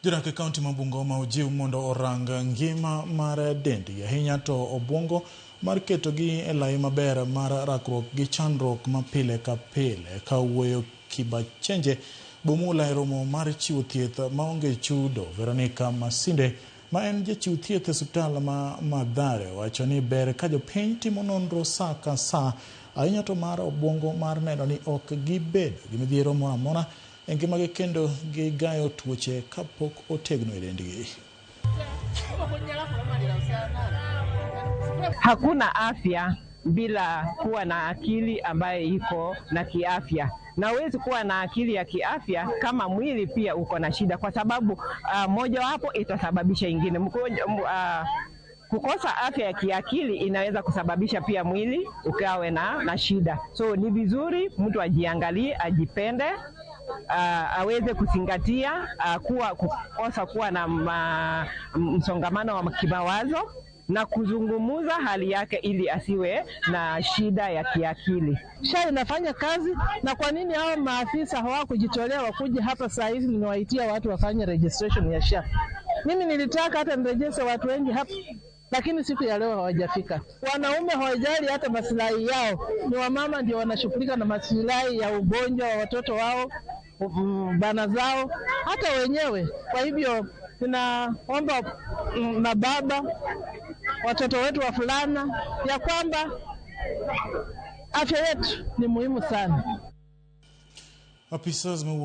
Jodak e kaunti ma Bungoma ojiw mondo orang ngima mar dendgi ahinya to obuongo mar ketogi e lai maber mar rakruok gi chandruok ma pile ka pile. Ka wuoyo Kibachenje Bumula e romo mar chiwo thieth maonge chudo, Veronica Masinde ma en jachiw thieth e osiptal ma Mathare wacho ni ber ka jopiny timo nonro sa ka sa ahinya to mar obuongo mar neno ni ok gibedo gi midhiero moro amora e ngimagi kendo gigayo tuoche kapok otegno e dendgi. Hakuna afya bila kuwa na akili ambayo iko na kiafya, na huwezi kuwa na akili ya kiafya kama mwili pia uko na shida, kwa sababu mojawapo itasababisha ingine. Kukosa afya ya kiakili inaweza kusababisha pia mwili ukawe na shida. So ni vizuri mtu ajiangalie, ajipende, aweze kuzingatia kuwa kukosa kuwa na msongamano wa kimawazo na kuzungumuza hali yake ili asiwe na shida ya kiakili. SHA inafanya kazi, na kwa nini hao maafisa hawakujitolea wakuje hapa saa hizi? Nimewaitia watu wafanye registration ya SHA. Mimi nilitaka hata nirejeshe watu wengi hapa, lakini siku ya leo hawajafika. Wanaume hawajali hata masilahi yao, ni wamama ndio wanashughulika na masilahi ya ugonjwa wa watoto wao, bana zao, hata wenyewe. Kwa hivyo ninaomba mababa, watoto wetu wavulana, ya kwamba afya yetu ni muhimu sana. Apisas mawuok